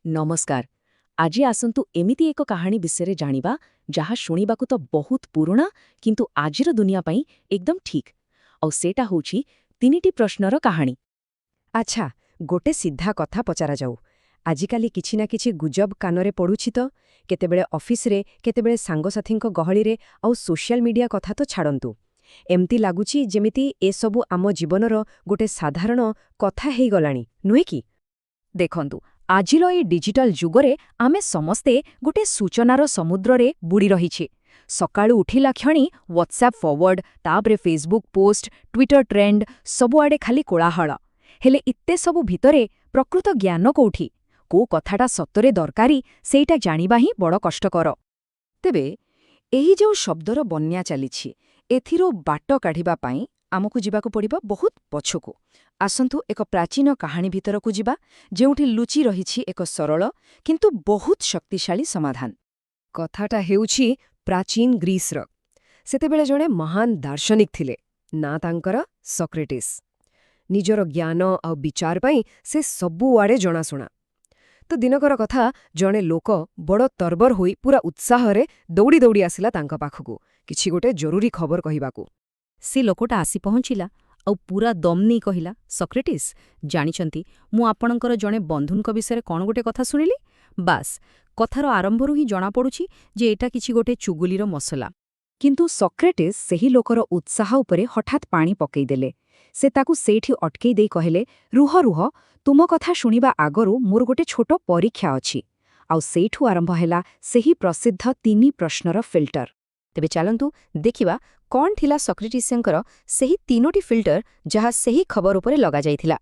ନମସ୍କାର। ଆଜି ଆସନ୍ତୁ ଏମିତି ଏକ କାହାଣୀ ବିଷୟରେ ଜାଣିବା, ଯାହା ଶୁଣିବାକୁ ତ ବହୁତ ପୁରୁଣା, କିନ୍ତୁ ଆଜିର ଦୁନିଆ ପାଇଁ ଏକଦମ ଠିକ୍। ଆଉ ସେଇଟା ହେଉଛି ତିନିଟି ପ୍ରଶ୍ନର କାହାଣୀ। ଆଚ୍ଛା, ଗୋଟେ ସିଧା କଥା ପଚରାଯାଉ। ଆଜିକାଲି କିଛି ନା କିଛି ଗୁଜବ କାନରେ ପଡୁଛି ତ, କେତେବେଳେ ଅଫିସରେ, କେତେବେଳେ ସାଙ୍ଗସାଥୀଙ୍କ ଗହଳିରେ, ଆଉ ସୋସିଆଲ ମିଡିଆ କଥା ତ ଛାଡ଼ନ୍ତୁ। ଏମିତି ଲାଗୁଛି ଯେମିତି ଏସବୁ ଆମ ଜୀବନର ଗୋଟେ ସାଧାରଣ କଥା ହେଇଗଲାଣି, ନୁହେଁ କି? ଦେଖନ୍ତୁ, ଆଜିର ଏଇ ଡିଜିଟାଲ ଯୁଗରେ ଆମେ ସମସ୍ତେ ଗୋଟେ ସୂଚନାର ସମୁଦ୍ରରେ ବୁଡ଼ି ରହିଛେ। ସକାଳୁ ଉଠିଲା କ୍ଷଣି ହ୍ୱାଟ୍ସଆପ୍ ଫରୱାର୍ଡ, ତାପରେ ଫେସବୁକ୍ ପୋଷ୍ଟ, ଟ୍ୱିଟର ଟ୍ରେଣ୍ଡ, ସବୁଆଡ଼େ ଖାଲି କୋଳାହଳ। ହେଲେ ଏତେ ସବୁ ଭିତରେ ପ୍ରକୃତ ଜ୍ଞାନ କୋଉଠି? କୋଉ କଥାଟା ସତରେ ଦରକାରୀ, ସେଇଟା ଜାଣିବା ହିଁ ବଡ଼ କଷ୍ଟକର। ତେବେ ଏହି ଯେଉଁ ଶବ୍ଦର ବନ୍ୟା ଚାଲିଛି, ଏଥିରୁ ବାଟ କାଢ଼ିବା ପାଇଁ ଆମକୁ ଯିବାକୁ ପଡ଼ିବ ବହୁତ ପଛକୁ। ଆସନ୍ତୁ ଏକ ପ୍ରାଚୀନ କାହାଣୀ ଭିତରକୁ ଯିବା, ଯେଉଁଠି ଲୁଚି ରହିଛି ଏକ ସରଳ କିନ୍ତୁ ବହୁତ ଶକ୍ତିଶାଳୀ ସମାଧାନ। କଥାଟା ହେଉଛି ପ୍ରାଚୀନ ଗ୍ରୀସର। ସେତେବେଳେ ଜଣେ ମହାନ ଦାର୍ଶନିକ ଥିଲେ, ନାଁ ତାଙ୍କର ସକ୍ରେଟିସ୍। ନିଜର ଜ୍ଞାନ ଆଉ ବିଚାର ପାଇଁ ସେ ସବୁଆଡ଼େ ଜଣାଶୁଣା। ତ ଦିନକର କଥା, ଜଣେ ଲୋକ ବଡ଼ ତରବର ହୋଇ ପୂରା ଉତ୍ସାହରେ ଦୌଡ଼ି ଦୌଡ଼ି ଆସିଲା ତାଙ୍କ ପାଖକୁ, କିଛି ଗୋଟେ ଜରୁରୀ ଖବର କହିବାକୁ। ସେ ଲୋକଟା ଆସି ପହଞ୍ଚିଲା ଆଉ ପୂରା ଦମ୍ ନେଇ କହିଲା, "ସକ୍ରେଟିସ୍, ଜାଣିଛନ୍ତି, ମୁଁ ଆପଣଙ୍କର ଜଣେ ବନ୍ଧୁଙ୍କ ବିଷୟରେ କ'ଣ ଗୋଟେ କଥା ଶୁଣିଲି।" ବାସ୍, କଥାର ଆରମ୍ଭରୁ ହିଁ ଜଣାପଡ଼ୁଛି ଯେ ଏଇଟା କିଛି ଗୋଟେ ଚୁଗୁଲିର ମସଲା। କିନ୍ତୁ ସକ୍ରେଟିସ୍ ସେହି ଲୋକର ଉତ୍ସାହ ଉପରେ ହଠାତ୍ ପାଣି ପକେଇଦେଲେ। ସେ ତାକୁ ସେଇଠି ଅଟକେଇ ଦେଇ କହିଲେ, "ରୁହ ରୁହ, ତୁମ କଥା ଶୁଣିବା ଆଗରୁ ମୋର ଗୋଟେ ଛୋଟ ପରୀକ୍ଷା ଅଛି।" ଆଉ ସେଇଠୁ ଆରମ୍ଭ ହେଲା ସେହି ପ୍ରସିଦ୍ଧ ତିନି ପ୍ରଶ୍ନର ଫିଲ୍ଟର। ତେବେ ଚାଲନ୍ତୁ ଦେଖିବା କ'ଣ ଥିଲା ସକ୍ରେଟିସ୍ଙ୍କର ସେହି ତିନୋଟି ଫିଲ୍ଟର, ଯାହା ସେହି ଖବର ଉପରେ ଲଗାଯାଇଥିଲା।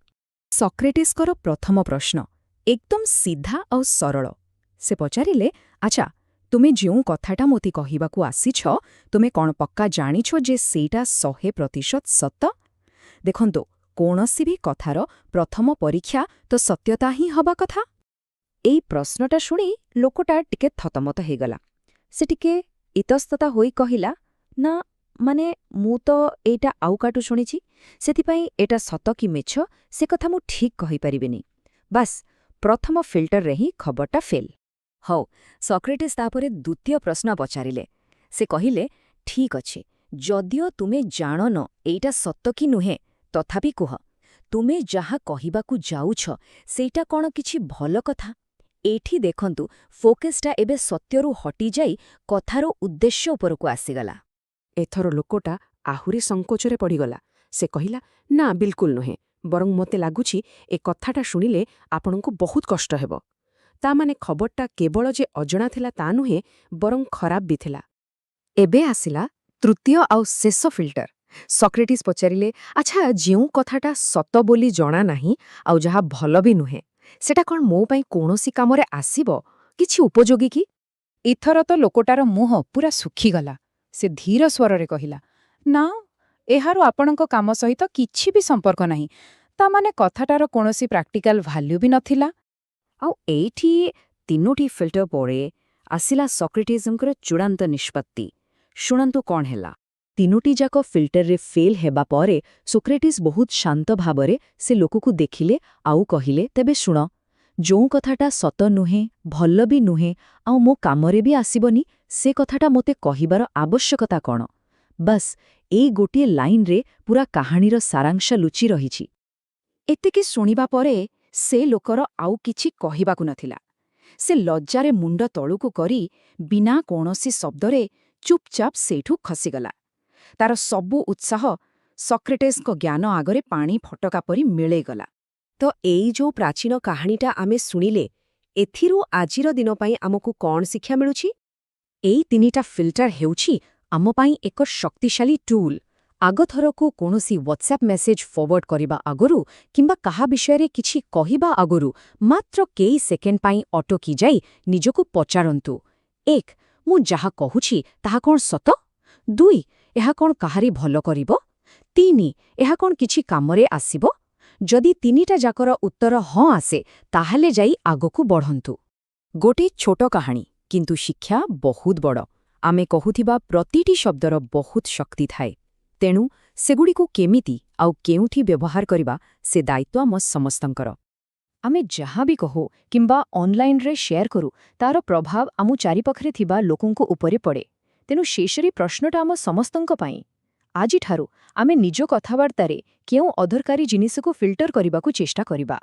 ସକ୍ରେଟିସ୍ଙ୍କର ପ୍ରଥମ ପ୍ରଶ୍ନ ଏକଦମ ସିଧା ଆଉ ସରଳ। ସେ ପଚାରିଲେ, "ଆଚ୍ଛା, ତୁମେ ଯେଉଁ କଥାଟା ମୋତେ କହିବାକୁ ଆସିଛ, ତୁମେ କ'ଣ ପକ୍କା ଜାଣିଛ ଯେ ସେଇଟା 100% ସତ?" ଦେଖନ୍ତୁ, କୌଣସି ବି କଥାର ପ୍ରଥମ ପରୀକ୍ଷା ତ ସତ୍ୟତା ହିଁ ହବା କଥା। ଏଇ ପ୍ରଶ୍ନଟା ଶୁଣି ଲୋକଟା ଟିକେ ଥତମତ ହେଇଗଲା। ସେ ଟିକେ ଇତସ୍ତତା ହୋଇ କହିଲା, "ନା, ମାନେ, ମୁଁ ତ ଏଇଟା ଆଉ କାଠୁ ଶୁଣିଛି, ସେଥିପାଇଁ ଏଇଟା ସତ କି ମିଛ ସେ କଥା ମୁଁ ଠିକ୍ କହିପାରିବିନି।" ବାସ୍, ପ୍ରଥମ ଫିଲ୍ଟରରେ ହିଁ ଖବରଟା ଫେଲ୍। ହଉ, ସକ୍ରେଟିସ୍ ତାପରେ ଦ୍ୱିତୀୟ ପ୍ରଶ୍ନ ପଚାରିଲେ। ସେ କହିଲେ, "ଠିକ୍ ଅଛି, ଯଦିଓ ତୁମେ ଜାଣନ ଏଇଟା ସତ କି ନୁହେଁ, ତଥାପି କୁହ, ତୁମେ ଯାହା କହିବାକୁ ଯାଉଛ ସେଇଟା କ'ଣ କିଛି ଭଲ କଥା?" ଏଠି ଦେଖନ୍ତୁ, ଫୋକସ୍ଟା ଏବେ ସତ୍ୟରୁ ହଟିଯାଇ କଥାର ଉଦ୍ଦେଶ୍ୟ ଉପରକୁ ଆସିଗଲା। ଏଥର ଲୋକଟା ଆହୁରି ସଂକୋଚରେ ପଡ଼ିଗଲା। ସେ କହିଲା, "ନା, ବିଲକୁଲ ନୁହେଁ, ବରଂ ମୋତେ ଲାଗୁଛି ଏ କଥାଟା ଶୁଣିଲେ ଆପଣଙ୍କୁ ବହୁତ କଷ୍ଟ ହେବ।" ତା ମାନେ ଖବରଟା କେବଳ ଯେ ଅଜଣା ଥିଲା ତା ନୁହେଁ, ବରଂ ଖରାପ ବି ଥିଲା। ଏବେ ଆସିଲା ତୃତୀୟ ଆଉ ଶେଷ ଫିଲ୍ଟର। ସକ୍ରେଟିସ୍ ପଚାରିଲେ, "ଆଚ୍ଛା, ଯେଉଁ କଥାଟା ସତ ବୋଲି ଜଣା ନାହିଁ ଆଉ ଯାହା ଭଲ ବି ନୁହେଁ, ସେଟା କ'ଣ ମୋ ପାଇଁ କୌଣସି କାମରେ ଆସିବ? କିଛି ଉପଯୋଗୀ କି?" ଏଥର ତ ଲୋକଟାର ମୁହଁ ପୁରା ଶୁଖିଗଲା। ସେ ଧୀର ସ୍ୱରରେ କହିଲା, "ନା, ଏହାର ଆପଣଙ୍କ କାମ ସହିତ କିଛି ବି ସମ୍ପର୍କ ନାହିଁ।" ତା ମାନେ କଥାଟାର କୌଣସି ପ୍ରାକ୍ଟିକାଲ ଭାଲ୍ୟୁ ବି ନଥିଲା। ଆଉ ଏଇଠି ତିନୋଟି ଫିଲ୍ଟର ପରେ ଆସିଲା ସକ୍ରେଟିସ୍ଙ୍କର ଚୂଡ଼ାନ୍ତ ନିଷ୍ପତ୍ତି। ଶୁଣନ୍ତୁ କ'ଣ ହେଲା। ତିନୋଟି ଯାକ ଫିଲ୍ଟରରେ ଫେଲ୍ ହେବା ପରେ ସୋକ୍ରେଟିସ୍ ବହୁତ ଶାନ୍ତ ଭାବରେ ସେ ଲୋକକୁ ଦେଖିଲେ ଆଉ କହିଲେ, "ତେବେ ଶୁଣ, ଯୋଉ କଥାଟା ସତ ନୁହେଁ, ଭଲ ବି ନୁହେଁ ଆଉ ମୋ କାମରେ ବି ଆସିବନି, ସେ କଥାଟା ମୋତେ କହିବାର ଆବଶ୍ୟକତା କ'ଣ?" ବାସ୍, ଏଇ ଗୋଟିଏ ଲାଇନରେ ପୁରା କାହାଣୀର ସାରାଂଶ ଲୁଚି ରହିଛି। ଏତିକି ଶୁଣିବା ପରେ ସେ ଲୋକର ଆଉ କିଛି କହିବାକୁ ନଥିଲା। ସେ ଲଜ୍ଜାରେ ମୁଣ୍ଡ ତଳକୁ କରି ବିନା କୌଣସି ଶବ୍ଦରେ ଚୁପଚାପ ସେଇଠୁ ଖସିଗଲା। ତାର ସବୁ ଉତ୍ସାହ ସକ୍ରେଟେସ୍ଙ୍କ ଜ୍ଞାନ ଆଗରେ ପାଣି ଫଟକା ପରି ମିଳେଇଗଲା। ତ ଏଇ ଯୋଉ ପ୍ରାଚୀନ କାହାଣୀଟା ଆମେ ଶୁଣିଲେ, ଏଥିରୁ ଆଜିର ଦିନ ପାଇଁ ଆମକୁ କ'ଣ ଶିକ୍ଷା ମିଳୁଛି? ଏଇ ତିନିଟା ଫିଲ୍ଟର ହେଉଛି ଆମ ପାଇଁ ଏକ ଶକ୍ତିଶାଳୀ ଟୁଲ୍। ଆଗଥରକୁ କୌଣସି ହ୍ୱାଟ୍ସଆପ୍ ମେସେଜ୍ ଫରୱାର୍ଡ କରିବା ଆଗରୁ କିମ୍ବା କାହା ବିଷୟରେ କିଛି କହିବା ଆଗରୁ ମାତ୍ର କେଇ ସେକେଣ୍ଡ ପାଇଁ ଅଟକି ଯାଇ ନିଜକୁ ପଚାରନ୍ତୁ। ଏକ, ମୁଁ ଯାହା କହୁଛି ତାହା କ'ଣ ସତ? ଦୁଇ, ଏହା କ'ଣ କାହାରି ଭଲ କରିବ? ତିନି, ଏହା କ'ଣ କିଛି କାମରେ ଆସିବ? ଯଦି ତିନିଟା ଯାକର ଉତ୍ତର ହଁ ଆସେ, ତାହେଲେ ଯାଇ ଆଗକୁ ବଢ଼ନ୍ତୁ। ଗୋଟେ ଛୋଟ କାହାଣୀ, କିନ୍ତୁ ଶିକ୍ଷା ବହୁତ ବଡ଼। ଆମେ କହୁଥିବା ପ୍ରତିଟି ଶବ୍ଦର ବହୁତ ଶକ୍ତି ଥାଏ। ତେଣୁ ସେଗୁଡ଼ିକୁ କେମିତି ଆଉ କେଉଁଠି ବ୍ୟବହାର କରିବା, ସେ ଦାୟିତ୍ୱ ଆମ ସମସ୍ତଙ୍କର। ଆମେ ଯାହା ବି କହୁ କିମ୍ବା ଅନଲାଇନରେ ସେୟାର କରୁ, ତାର ପ୍ରଭାବ ଆମ ଚାରିପାଖରେ ଥିବା ଲୋକଙ୍କ ଉପରେ ପଡ଼େ। ତେଣୁ ଶେଷରେ ପ୍ରଶ୍ନଟା ଆମ ସମସ୍ତଙ୍କ ପାଇଁ, ଆଜିଠାରୁ ଆମେ ନିଜ କଥାବାର୍ତ୍ତାରେ କେଉଁ ଅଦରକାରୀ ଜିନିଷକୁ ଫିଲ୍ଟର କରିବାକୁ ଚେଷ୍ଟା କରିବା?